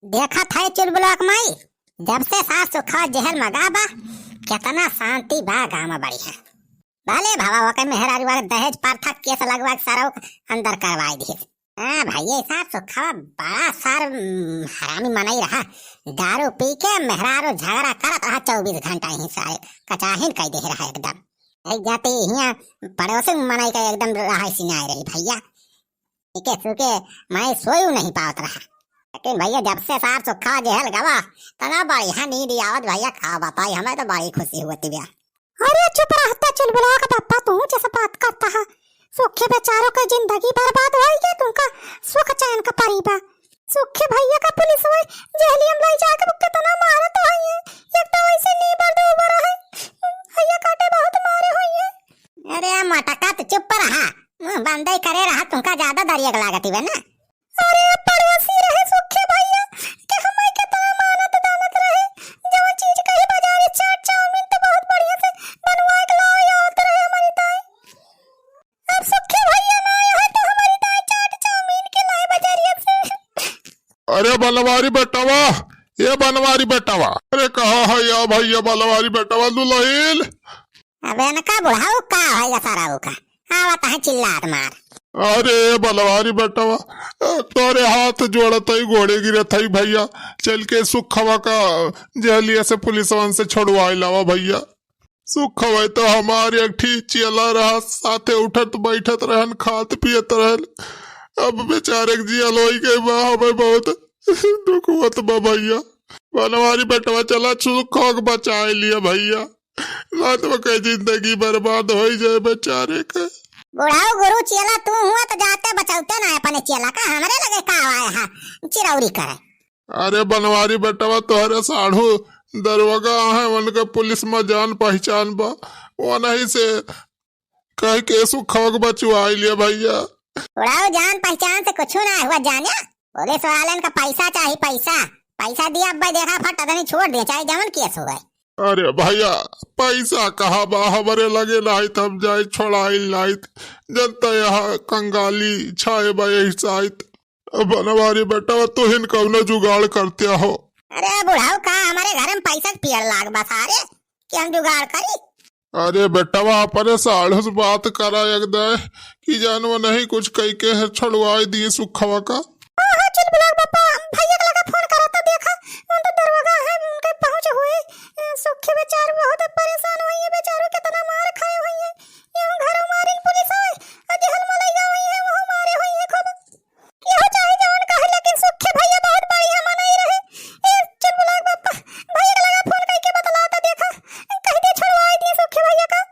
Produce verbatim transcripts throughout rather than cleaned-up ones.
देखत है चुलबुलवा क माई, जब से सार सुखवा जेहल मा गा बा, केतना शांति बा गाँव मा, बढ़िया। भले भवा ओके मेहरारू वाले दहेज प्रथा केस लगवा के सरऊ अंदर करवाई दिहिस। हाँ भइया, सार सुखवा बड़ा सार, उम, हरामी मनई रहा। दारू पी के मेहरारू झगड़ा करत रहा चउबीस घंटा, ही सारे कचाहिन कइ देहे रहा एकदम। एक जाति हियाँ पड़ोसी मनई का एकदम रहाई सिनाए रही भइया। एके सुके माई सोयू नहीं पावत रहा। लेकिन भइया, जब से सार सुखवा जेहल गवा, तना बढ़िया नींद आवत भइया, का बताई, हमें तो बड़ी खुशी होती बा। अरे चुप रहता चुलबुलवा का पप्पा, तू जैसे बात करता है। सुखे बेचारों के जिंदगी बर्बाद होई के तुमका सुख चैन का परी बा। सुखे भइया का पुलिस हुए जेहलियम लाई जाके वो कितना मारत होई है। एक तो वैसे नीबर दूबर है, भइया काटे बहुत मारे होई है। अरे मटका, तो चुप रहा, मुंह बंदे करे रहा, तुमका ज्यादा दरियक लागत बा ना। अरे पड़ोसी रहे सुखे भइया के हमारे कितना मानत दानत रहे, जवन चीज कही बाजारी चाट चाउमीन तो बहुत बढ़िया से बनवा के लावे आवत रहे हमारी ताई। अब सुखे भइया ना आए हैं तो हमारी ताई चाट चाउमीन के लाए बाजारिया से। अरे बनवारी बेटवा, ये बनवारी बेटवा, अरे कहाँ है या भइया बनवारी बेटवा दुलहिन? अब इनका बुढ़ाऊ का होइगा सारा का? आवत है चिल्लात मार। अरे बलवारी बेटवा, तोरे हाथ जोड़त हई, गोड़े गिरत हई भइया, चल के सुखवा का जेहलिया से पुलिसवन से छोड़वाए लावा भइया। सुखवा तो हमार एक ठी चेला रहा, साथे उठत बैठत रहन, खात पियत रहन। अब बेचारे के जियल होई गई बा, हमें बहुत दुख होत बा भइया। बनवारी बेटवा चला सुखवा के बचाए लिया भइया। ना तो ओके जिंदगी बर्बाद होई जाए बेचारे के। बुढ़ऊ गुरु चेला तू हुआ तो जाते बचावते ना अपने चेला का, हमरे लगे का आए हा चिरौरी करे। अरे बनवारी बेटवा तोहरे साढ़ू दरोगा है, उनके पुलिस में जान पहचान बा, वो नहीं से कह के सुखवा के बचवाई लिया भइया। बुढ़ऊ जान पहचान से कुछ ना हुआ जाने, पुलिस वालन का पैसा चाही पैसा, पैसा दिया अब देखा फट अदनी छोड़ दे चाहे जवन केस हो गए। अरे भइया, पैसा कहाँ बा हमरे लगे, नाहित हम जाइत छोड़ाइल नाहित, जनता यहाँ कंगाली छाए बा यही साइत। अब बनवारी बेटवा तोहिन कौनो जुगाड़ करते हो। अरे बुढ़ऊ का हमरे घर में पैसा के पियर लाग बा सारे कि हम जुगाड़ करी? अरे बेटवा अपने साढ़ू से बात करा एक दाए कि जान वो नहीं कुछ कह के है छोड़वाई दिए सुखवा का। हाँ, हाँ, चुलबुला बापा, भइया के लगा फोन करा तो देखा, उन तो दरोगा है, उनके पहुँच हुए। ए, सुखी बेचार बहुत परेशान हुई है, बेचारो कितना मार खाए हुई है। ये घरों मारिन पुलिस है, और जेहल मलैया हुई है, वो मारे हुई है खूब। केहू चाहे जवन कहे, लेकिन सुखी भइया बहुत बढ़िया मनई रहे। ए, चुलबुला बापा, भइया के लगा फोन कइके बतला तो देखा, कह दे छोड़वाई दिए सुखी भइया का।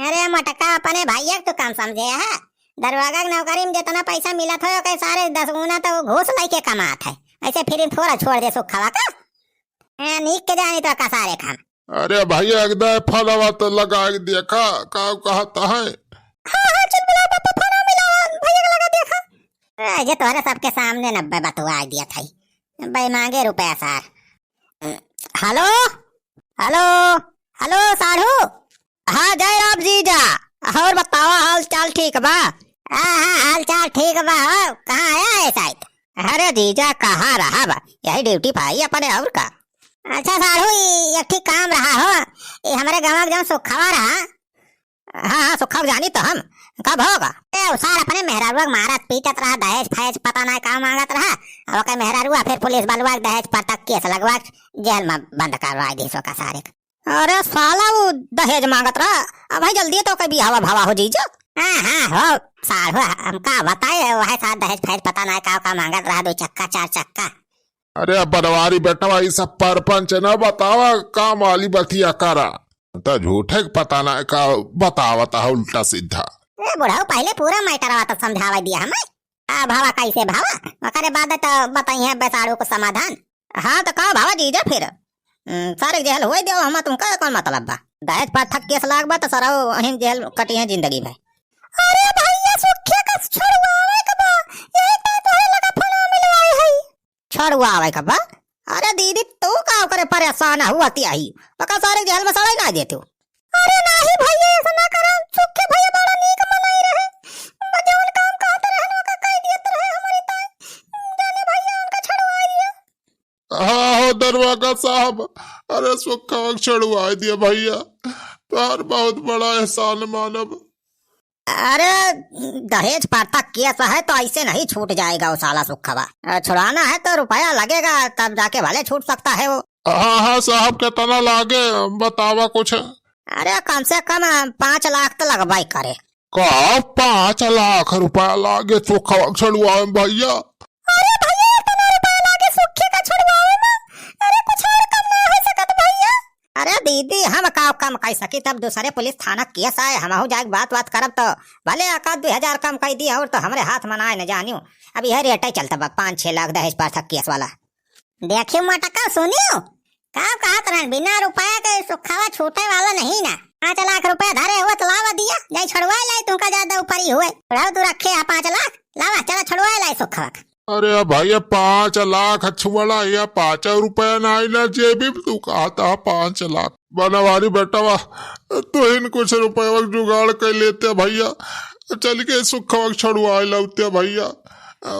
अरे मटका, अपने भइया के तू कम समझे है। दरोगा के नौकरी में जितना पैसा मिलत हो, ओके सारे दस गुना तो वो घूस लइके कमात है। ऐसे फ्री में थोड़ा छोड़ दे सुखवा का। ए, नीक के जानी तो का सारे काम। अरे भइया, एकदम फोनवा तो लगा के देखा, का कहत है। हाँ, हाँ, चुलबुला बापा, फोनवा मिलावा, भइया के लगा देखा। ए, जे तोहरे सबके सामने न ब-, बतुआ दिया था, बे मांगे रुपया सार। हेलो, हेलो, हेलो साढ़ू। हाँ, जय राम जीजा। और बतावा, हाल चाल ठीक बा? हाँ, हाँ, हाल चाल ठीक बा हो। कहाँ आया है साइत? अरे जीजा, कहाँ रहा बा? यही ड्यूटी पाई अपने, और का? अच्छा साढ़ू, ई एक ठीक काम रहा हो। ई हमरे गाँव के जौन सुखवा रहा। हाँ, हाँ, सुखवा जानी तो हम। कब होगा? ए, उ सार अपने मेहरारुआ के मारत पीटत रहा, दहेज फहेज पता ना का मांगत रहा। अब ओके मेहरारुआ फिर पुलिस बलवा के दहेज पर तक केस लगवा के जेल में बंद करवा दी सो का सारे। अरे साला, वो दहेज मांगत रहा। अब भाई जल्दी तो कभी हवा भवा हो जीजो। हाँ, हाँ, हो साढ़ू, हमका बताए, वह सार दहेज फहेज पता ना का, का मांगत रहा, दो चक्का, चार चक्का। अरे बनवारी बेटवा, ई सब परपंच न बतावा, काम वाली बतिया करा। त झूठे के पता ना का बतावत है उल्टा सीधा। ए बुढ़ऊ, पहले पूरा मैटरवा तो समझावे दिया हमें। आ भावा कैसे भावा, ओकरे बाद तो बताई है बेसाड़ू को समाधान। हाँ तो का भावा जीजा फिर? हम्म, सारे जेल होए देव, हम तुमका कौन मतलब बा? दहेज प्रथा के केस लाग बा तो सारा वहीं जेल कटी है जिंदगी भर। अरे भैया, सुखे का छोड़वावे के बा, यही तो तोहरे लगा फोन मिलवाई है। छोड़वावे के बा? अरे दीदी, तू का ओकरे परेशान हुआ तियाही? ओका सारे जेल में सड़ाई ना देतू। अरे नाही भैया, ऐसा ना करा। सुखे भैया बड़ा नीक मनई रहे। जवन काम कहत रहे, ओका कह दियत रहे हमारी ताई। जाने भैया, उनका छोड़वा दिया। दरोगा साहब, अरे सुखवा के छुड़वाइ दिया भइया, तोहार बहुत बड़ा एहसान मानब। अरे, दहेज प्रथा केस है तो ऐसे नहीं छूट जाएगा वो साला सुखवा। अ, छुड़ाना है तो रुपया लगेगा, तब जाके भले छूट सकता है वो। हाँ, हाँ साहब, केतना लागे, बतावा कुछ। अरे, कम से कम, अ, पाँच लाख तो लगबे करे। का पाँच लाख रुपया लागे सुखवा के छुड़वावे में भइया? अरे भइया, एतना रुपया लागे सुखे का छुड़वावे में? अरे कुछ और कम ना होइ सकत भइया? अरे दीदी, हम का कम कइ सकी, तब दूसरे पुलिस थाना केस आए, हमहू जाके बात बात करब तो भले एक आध दुइ हजार कम कइ दिए, और तो हमरे हाथ में नाय न जानियो। अब यह रेट ही चलता बा, पाँच छह लाख दहेज प्रथा केस वाला। देखियो मटका, सुनियो, का कहत रहन, बिना रुपया के सुखवा छूटे वाला नहीं ना। पाँच लाख रुपया धरे हुआ तो लावा दिया, जाई छुड़वाए लाई, तुमका ज्यादा ऊपरी हुए। बुढ़ऊ तू रखे है पाँच लाख, लावा, चला छुड़वाए लाई सुखवा का। अरे भइया, पाँच लाख छुड़वाए ला, या पाँच रुपया ना आई ना जेबी में, तू कहता है पाँच लाख। बनवारी बेटवा, तू ही कुछ रुपया जुगाड़ कर लेते भइया, चल के सुखवा के छुड़वाए लौते भइया। अ,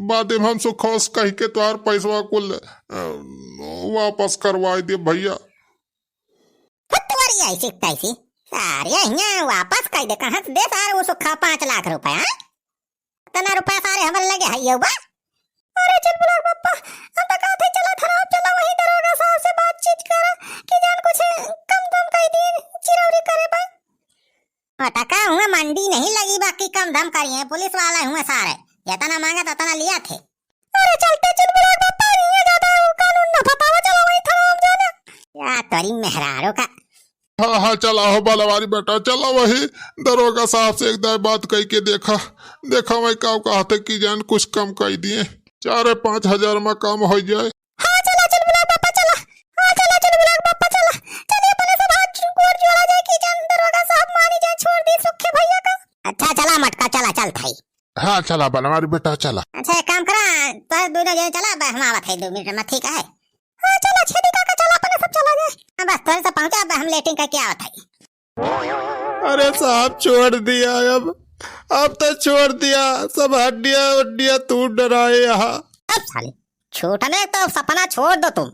बाद में हम सुखवा से कह के तोहार पैसवा कुल, अ, वापस करवाए दे भइया। हत्तवारी ऐसी तैसी, सारे यहाँ वापस कह दे, कहाँ से दे सारे वो सुखा पाँच लाख रुपया, हाँ? इतना रुपया सारे हमरे लगे है ये बा? अरे चुलबुला के पप्पा, हम तो कहत है चला थाना, चला वही दरोगा साहब से बातचीत करा कि जान कुछ कम दम कइ दिए, चिरौरी करे बा। मटका हुआ मंडी नहीं लगी, बाकी कम दम करिए, पुलिस वाला हुआ सारे, जितना मांगा तो उतना लिया थे। अरे चलते चुलबुला के पप्पा, ये ज्यादा कानून ना बतावा, चला वही थाना हम जाना। या तोरी मेहरारो का। हाँ, हाँ, चला हो बनवारी बेटा, चला वही दरोगा साहब से एक दाई बात कह के देखा, देखा वही का कहते कि जान कुछ कम कइ दिए, चार पाँच हजार में काम होइ जाए। हाँ, चला चुलबुला के पप्पा, चला। हाँ, चला चुलबुला के पप्पा, चला। चलिए, अपने सब हाथ गोड़ जोड़ा जाए कि जान दरोगा साहब मानी जाए, छोड़ दी सुखे भइया का। अच्छा, चला मटका, चला, चल थाई। हाँ, चला बनवारी बेटा, चला। अच्छा, एक काम करा, तो दोनों जने चला, अब हम आवत है दो मिनट में, ठीक है? हाँ, चला, छेदी काका, चला, अपने सब चला जाए। हाँ, बस, थोड़े से पहुँचा, अब हम लेटिंग करके आवत है। अरे साहब, छोड़ दिया अब, अब तो छोड़ दिया, सब हड्डियाँ उड्डियाँ टूट डराए यहाँ। अब साले, छूटने तो सपना छोड़ दो तुम,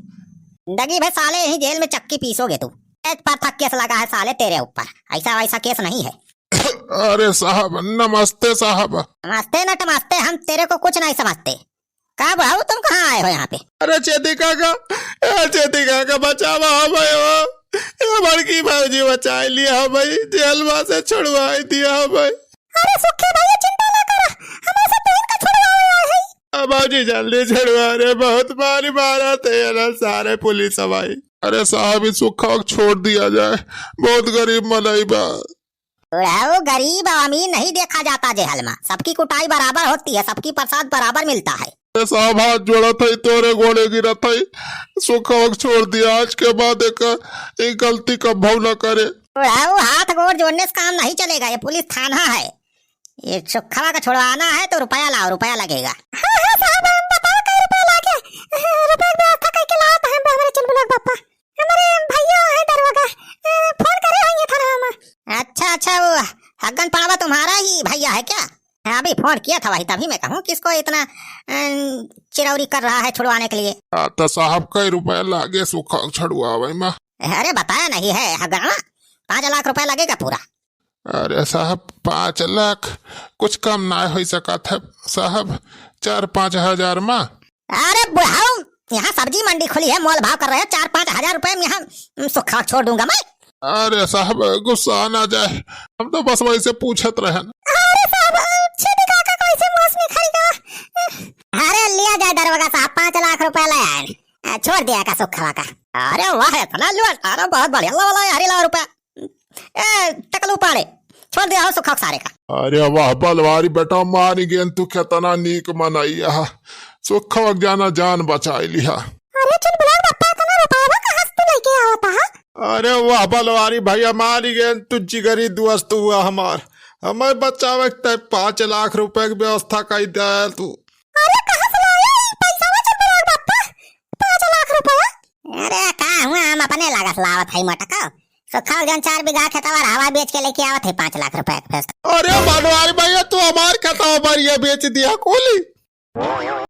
जिंदगी भर साले यहीं जेल में चक्की पीसोगे तुम। एज पर तक केस लगा है साले तेरे ऊपर, ऐसा वैसा केस नहीं है। अरे साहब, नमस्ते साहब। नमस्ते न टमस्ते, हम तेरे को कुछ नहीं समझते। का बुढ़ऊ, तुम कहाँ आए हो यहाँ पे? अरे चेती काका, ए चेती काका, बचावा हो भाई हो। ए बड़की भौजी बचाए लिया हो भाई, जेलवा से छुड़वाए दिया हो भाई। अरे सुखे भइया, चिंता ना करा, हमरे सब बहिन का छुड़वावे आए हैं। अब भौजी जल्दी छुड़वा रे, बहुत मारी मारा थे ये ना सारे पुलिस भाई। अरे साहब, इस सुखा को छोड़ दिया जाए, बहुत गरीब मनई बा। बुढ़ऊ, गरीब और अमीर नहीं देखा जाता जेहल में, सबकी कुटाई बराबर होती है, सबकी प्रसाद बराबर मिलता है। ए साहब, हाथ जोड़त है, तोरे गोड़े गिरत है, सुखवा के छोड़ दिया, आज के बाद एक, एक गलती कभऊ न करे। बुढ़ऊ, हाथ गोड़ जोड़ने से काम नहीं चलेगा, ये पुलिस थाना है, ये सुखवा का छुड़वाना है तो रुपया लाओ, रुपया लगेगा। हाँ, हाँ साहब, हम बताओ कई रुपया लागे, रुपया की व्यवस्था करके लाओ तो हम हमारे चुलबुला के पापा। हमारे भइया है दरोगा, अ, फोन करे होंगे थाना में। अच्छा, अच्छा, वो हग्गन पाड़वा तुम्हारा ही भइया है क्या? हाँ, अभी फोन किया था वही, तभी मैं कहूँ किसको इतना, अ, चिरौरी कर रहा है छुड़वाने के लिए। हाँ, तो साहब, कई रुपया लागे सुखा छुड़वावे में? अरे, बताया नहीं है हग्गनवा, पाँच लाख रुपया लगेगा पूरा। अरे साहब, पाँच लाख कुछ कम ना होइ सकत है साहब, चार पाँच हजार में। अरे बुढ़ऊ, यहाँ सब्जी मंडी खुली है, मोल भाव कर रहे हो, चार पाँच हजार रुपए में यहाँ, उम, सुखा छोड़ दूंगा मैं। अरे साहब, गुस्सा ना जाए, हम तो बस वैसे पूछत रहन। अरे साहब, छेदी काका को ऐसे मांस नहीं खाएगा। अरे लिया जाए दरोगा साहब, पाँच लाख रुपए ले आए, अ, छोड़ दिया का सुखवा का। अरे वाह, इतना लूट, अरे बहुत बढ़िया, ला, ला, हरी ला रुपया। ए, टकलू पाड़े, छोड़ दिया हो सुखा सारे का। अरे वाह, बलवारी बेटा, मानी गेन तू, केतना नीक मनई हा। सुखवा के जाना जान बचाई लिहा। अरे चुलबुला के पप्पा, इतना रुपया कहाँ से तू लेके आवता है? अरे वाह, बलवारी भइया, मानी गेन तू, जिगरी दोस्त हुआ हमार। हमें बचावे के तय पाँच लाख रुपए की व्यवस्था कई दे तू। अरे कहाँ से लाए ई पैसा, चुलबुला के पप्पा? पाँच लाख रुपया? अरे का हुआ, हम अपने लागत लावत हई मटका। सुखा जन चार बीघा खेतवा हवा बेच के लेके आवत है पाँच लाख रुपया के फैसला। अरे बनवारी भइया, तू हमार खेतवा बढ़िया बेच दिया कोली।